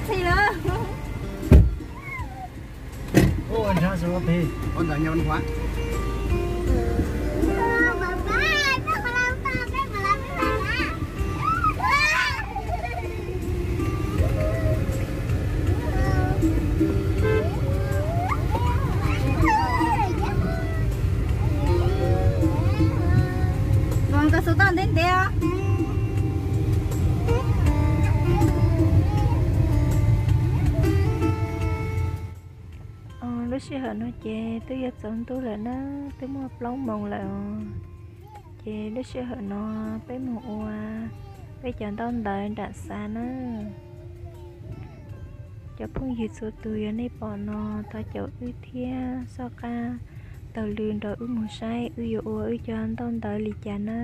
Txi lawm. Ua ntshav xwb los pem ua ntawm nhà văn hóa. Koj xub toj ntev ntev. Lub sij hawm no ces twb yuav tsaus ntuj lawm na, twb muaj plaub moos lawm os. Ces lub sij hawm no peb mus ua peb cov ntaub ntawv nram xav na. Cov phooj ywg txhua tus yog nej pom no thov caum wb thiab soj qab taug lw nrog wb mus saib wb yuav ua wb cov ntaub ntawv li cas na.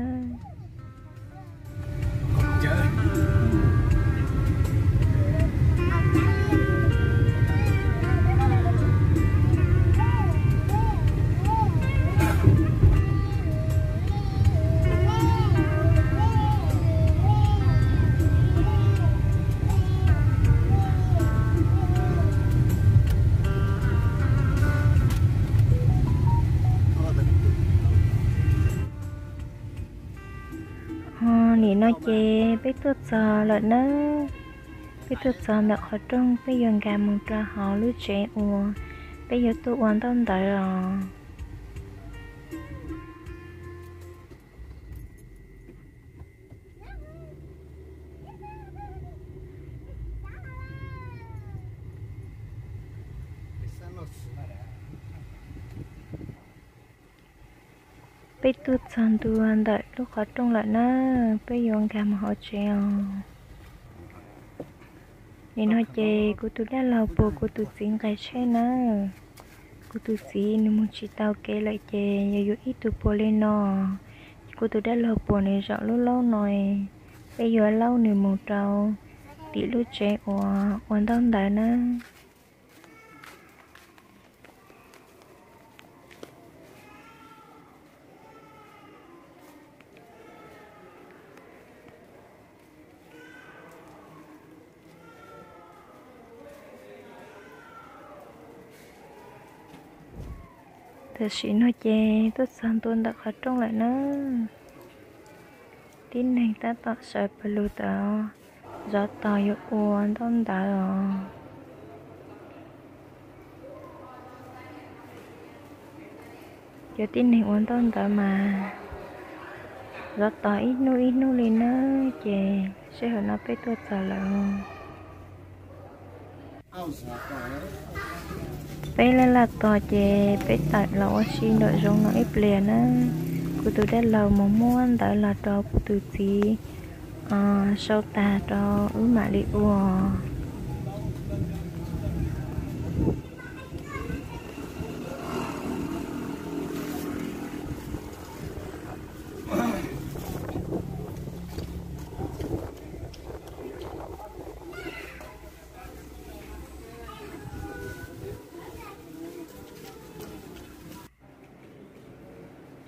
Nim no ces peb tuaj txog lawm na. Peb tuaj txog ntawm qhov rooj, peb yuav nkag mus rau hauv lub tsev uas peb yuav tuaj ua ntaub ntawv os. Peb tuaj txog ntua ntawm lub qhov rooj lawm na, peb yuav nkag mus hauv tsev os. Nim no ces kuv tus dab laug puag kuv tus txiv nqaij tsheb na. Kuv tus txiv nws mus tsis tau kev lawm ces yog yuav ib tug puag li no. Kuv tus dab laug puag nws zaum lub laub no, peb yuav laub nws mus rau tim lub tsev uas ua ntaub ntawv na. Tam sim no ces tuaj txog ntua ntawm qhov rooj lawm na. Tib neeg tab tom sawv pawg lug tod, zov tos yuav ua ntaub ntawv os. Cov tib neeg ua ntaub ntawv mas zov tos ib hnub ib hnub li na, ces sij hawm no peb tuaj txog lawm. Peb laj laj tos ces peb tawm los ua si nram zoov no ib pliag na. Kuv tus dab laug mus muab ntawv los rau kuv tus txiv sau tag rau wb mam li ua.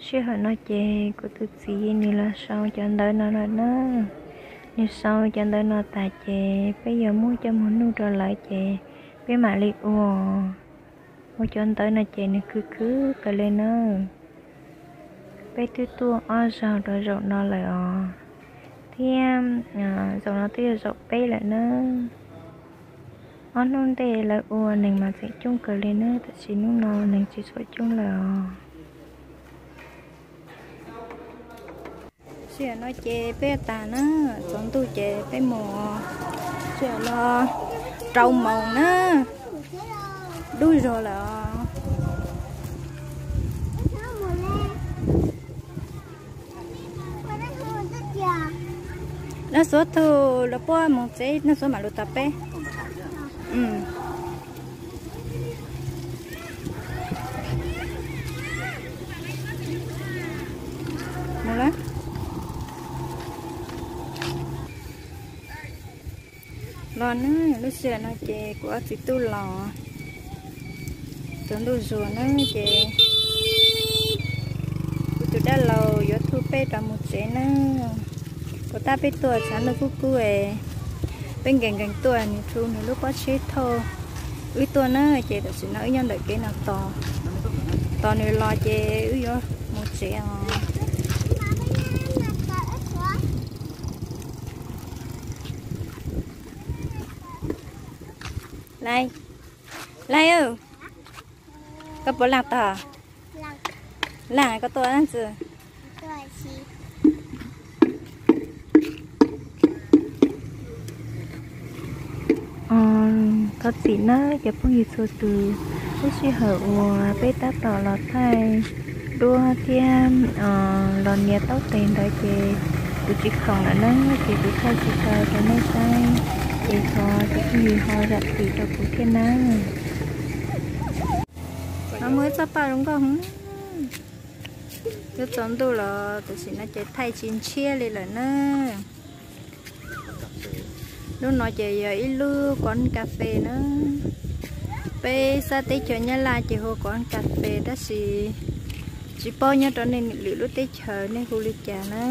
Sij hawm no ces kuv tus txiv nws los sau cov ntawv no lawm na. Nws sau cov ntawv no tas ces peb yuav muab coj mus nuj rau lawv ces peb mam li ua. Ua cov ntawv no ces nws khwv khwv kawg li na. Peb twb tuaj ob zaug rau zaum no lawm os, thiab zaum no twb yog zaum peb lawm na. Ob hnub ntej lawv ua neeg mas tseem coob kawg li na, tab sis hnub no neeg tsis tshua coob lawm os. Sij hawm no ces peb tas na, tsaus ntuj ces peb mus. Sij hawm no rau moos na, dub zog lawm os. Nab xuav tug los puab mus tsev, nab xuav mam lug tom peb. Mus lawm. Los na, lub sij hawm no ces kuv ob txiv tub los, tsaus ntuj zuag na ces kuv tus dab laug yuav thauj peb rov mus tsev na. Puas tab peb tuaj tshav ntuj kub kub es Peb nkees nkees tuaj, nws rub nws lub pob tsheb thauj wb tuaj na, ces tam sim no wb nyob ntawm kev no tos, tos nws los ces wb yuav mus tsev os. Laj, Laj, koj puas laj tog? Laj, koj tuaj ntxwg. Thov txim nawb cov phooj ywg txhua tus, lub sij hawm uas peb tab tom los thaij duab thiab los nias taub tes ntawd ces kuv tsis khoom lawm na, ces kuv thaij tsis tau rau nej saib, ces thov cov phooj ywg ho zam txim rau kuv thiab nawb. No muaj ib txoj paj zoo nkauj heev. Twb tsaus ntuj los tam sim no ces thaij tsis ntshiab li lawm na. Lub no ces yog ib lub kos kas fes na. Peb sab teb chaws Nyab Laj ces hu kos kas fes tab sis tsis paub nyob rau nej lwm lub teb chaws nej hu li cas na.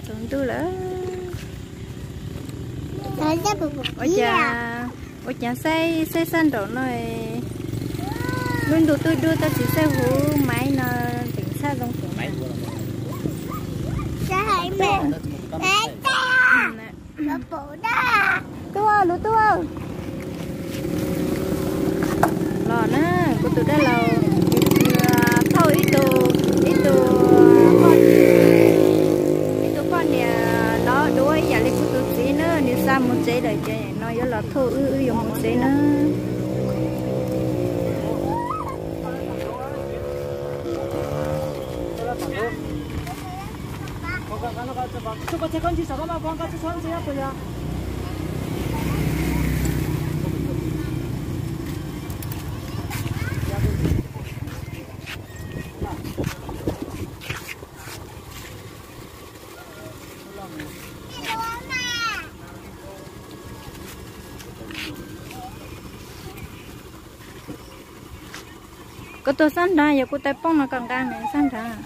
Tsaus ntuj lawm. Ua cas, ua cas saib, saib sab nraum no lub ntuj twb dub tab sis saib huv maiv no nteem tshaj zoo heev. Tub, lub tub los na, kuv tus dab laug thauj ib tug, ib tug, ib tug poj niam lov duab ib yam li kuv tus txiv na, nws xa mus tsev lawm ces no yuav los thauj wb, wb yuav mus tsev na. Koj tuaj sab nrad, yog kuv tais poob no koj nqa nws sab nrad.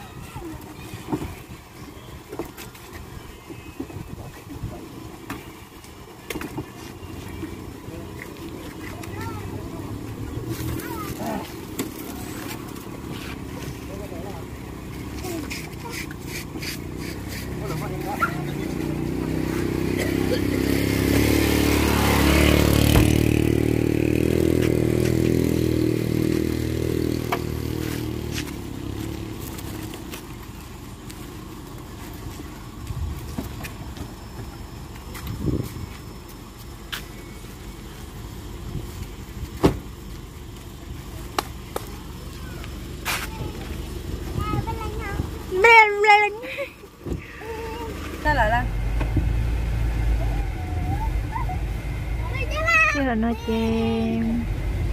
Txij lawm no ces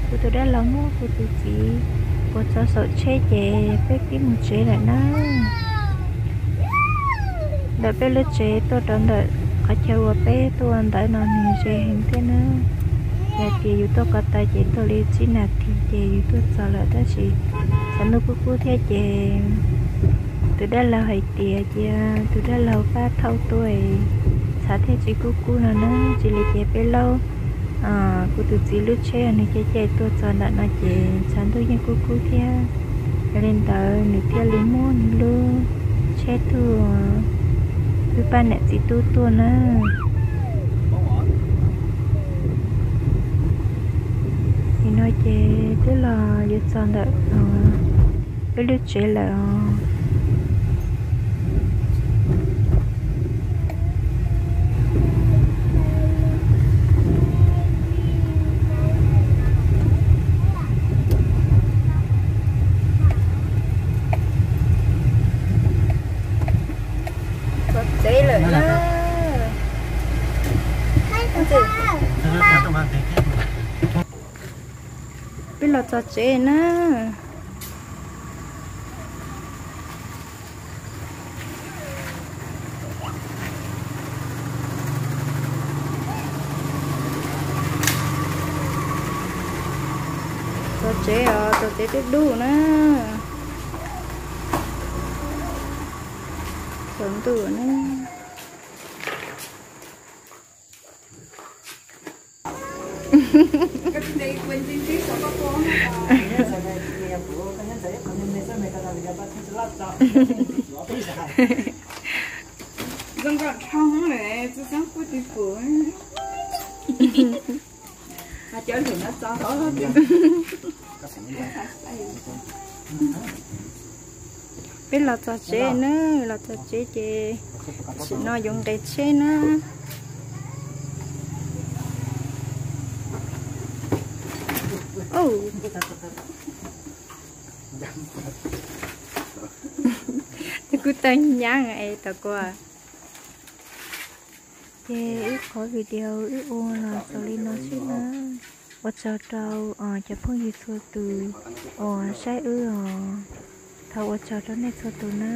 kuv tus dab laug muab kuv tus txiv puas tso saum tsheb ces peb pib mus tsev lawm na. Ntawm peb lub tsev tuaj rau ntawm qhov chaw uas peb tuaj ntawd no nws ze heev thiab na. Yog tias yus tuaj ko taw ces tuaj li tsib nas this ces yus tuaj txog lawm tab sis tshav ntuj kub kub thiab ces tus dab laug hais tias cia tus dab laug pab thauj tuaj, tshav thiaj tsis kub kub no na. Tsis li ces peb laub kuv tus txiv lub tsheb nws caij caij tuaj txog ntawm no ces tshav ntuj yeej kub kub thiab. Yog li ntawd nws thiaj li muab nws lub tsheb tuaj, wb pab niam txiv tub tuaj na. Nim no ces twb los yuav txog ntawm peb lub tsev lawm os. Txog tsev lawm na. Peb los txog tsev na. Txog tsev os, txog tsev twb dub na. Tsaus ntuj na. Zoo nkauj dhau lawm, txoj xeeb kuj tsis pum. Cov lwm no txog hauv. Peb los txog tsev na, los txog tsev ces tam sim no yuav nqes tsheb na. Twb kuj tawg nyab es tom ko. Ces ib qhov video wb ua los xaus li no xwb na. Ua tsaug rau cov phooj ywg txhua tus uas saib wb os. Thov ua tsaug rau nej txhua tus na.